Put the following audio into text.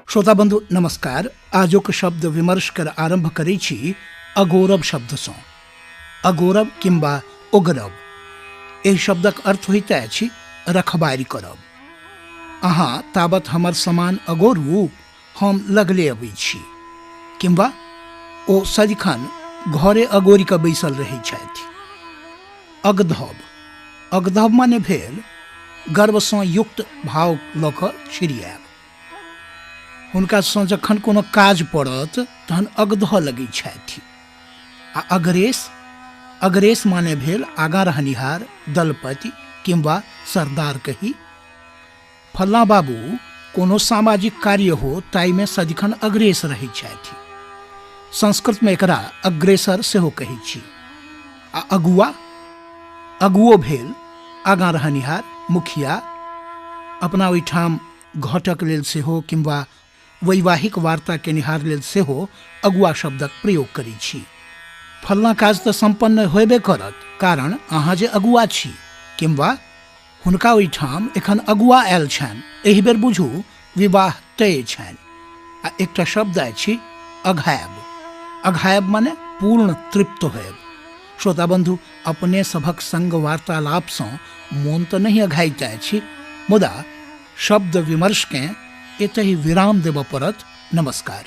श्रोता बंधु नमस्कार। आजुक शब्द विमर्श कर आरंभ करै छी अगौरव शब्दसँ। अगौरव किंबा ओगरब, एहि शब्दक अर्थ होइत अछि रखबारि करब। अहाँ ताबत हमर समान अगोरू, हम लगले अबै छी। किंबा ओ सदिखन घरे अगोरि कऽ बैसल रहै छथि। अगधब, अगधब माने भेल गर्वसँ युक्त भाव लऽ कऽ छिड़ियाएब। हुनकासँ जखन कोनो काज पड़त तहन अगधऽ लगै छथि। आ अग्रेस, अग्रेस माने भेल आगाँ रहनिहार, दलपति किंवा सरदार कही। फल्लाँ बाबू कोनो सामाजिक कार्य हो ताहिमे सदिखन अग्रेस रहै छथि। संस्कृतमे एकरा अग्रेसर सेहो कहै छी। आ अगुआ, अगुओ भेल आगाँ रहनिहार, मुखिया। अपना ओहिठाम घटक लेल सेहो किंवा वैवाहिक वार्ता केनिहार लेल सेहो अगुआ शब्दक प्रयोग करै छी। फल्लाँ काज तऽ सम्पन्न होयबे करत, कारण अहाँ जे अगुआ छी। किंवा हुनका ओहिठाम एखन अगुआ आयल छनि, एहि बेर बुझू विवाह तय छनि। आ एकटा शब्द अछि अघायब। अघायब माने पूर्ण तृप्त होयब। श्रोता बंधु, अपने सभक संग वार्तालापसँ मोन तऽ नहि अघाइत अछि, मुदा शब्द विमर्शकेँ एतहि विराम देबऽ पड़त। नमस्कार।